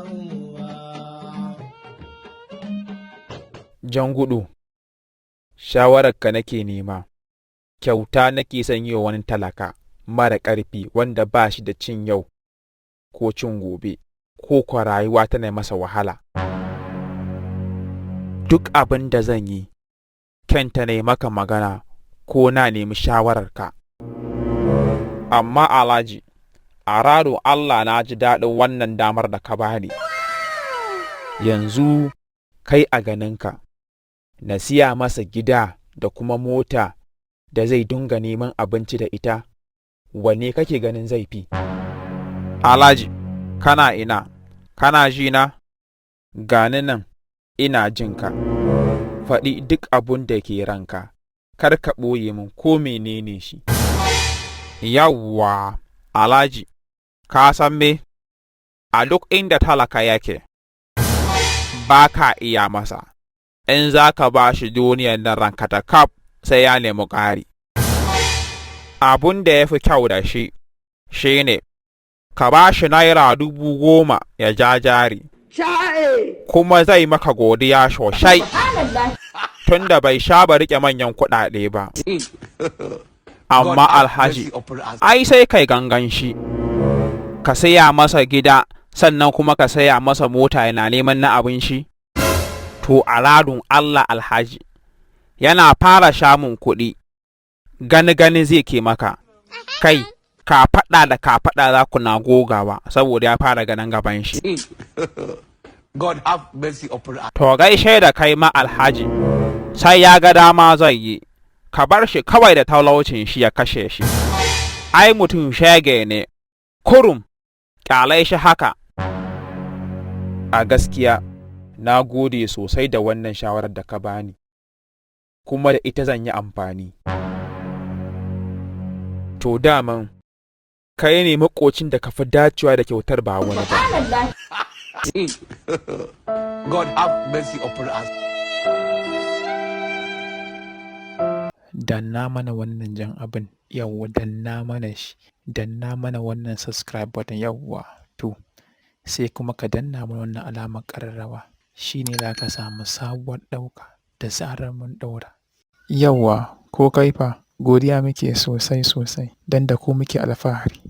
Yawwa. Jangudu, shawararka nake nema, kyauta nake son yi wa wani talaka mara ƙarfi wanda ba shi da cin yau ko cin gobe, ko kwa rayuwa tana masa wahala. Duk abin da zan yi, kyanta na maka magana ko na nemi shawararka. Amma Alhaji, a rado Allah na ji daɗin wannan damar da ka bani. Yanzu kai a ganinka, na siya masa gida da kuma mota da zai dinga neman abinci da ita, wanne kake ganin zai fi? Alhaji, kana ina, kana ji na? Gani nan, ina jin ka. Faɗi duk abun da ke ranka, kar ka ɓoye min ko menene shi. Yawwa, Alhaji, ka san me? A duk inda talaka yake, ba ka iya masa, in za ka ba shi duniyar nan ranka ta kaf sai ya nemi ƙari. Abun da ya fi kyau da shi, shi ne, ka ba shi ₦10,000 ya ja jari, kuma zai maka godiya sosai, tunda bai saba riƙe manyan kuɗaɗe ba. Amma Alhaji, ai sai kai gangan shi, ka saya masa gida sannan kuma ka saya masa mota yana neman na abin shi? To aladun Allah Alhaji, yana fara samun kuɗi, gani-gani zai ke maka, kai kafaɗa da kafaɗa za ku na gogawa saboda ya fara ganin gaban shi. God have mercy upon us. To gaishe da kai ma Alhaji, sai ya ga dama zai yi, ka bar shi kawai da talaucin shi ya kashe shi. Ai mutum shege ne, kurum, ƙyalai shi haka. A gaskiya, na gode sosai da wannan shawarar da ka bani, kuma da ita zan yi amfani. To daman, kai ne maƙocin da ka fi dacewa da kyautar ba wani ba. God have mercy upon us. Danna mana wannan jan abin, yawwa danna mana shi, danna mana wannan subscribe button yawwa to sai kuma ka danna mana wannan alamar ƙararrawa shi ne za ka samu sabuwar ɗauka da zarar mun ɗaura. Yawwa ko kai fa godiya muke sosai sosai don da ku muke alfahari.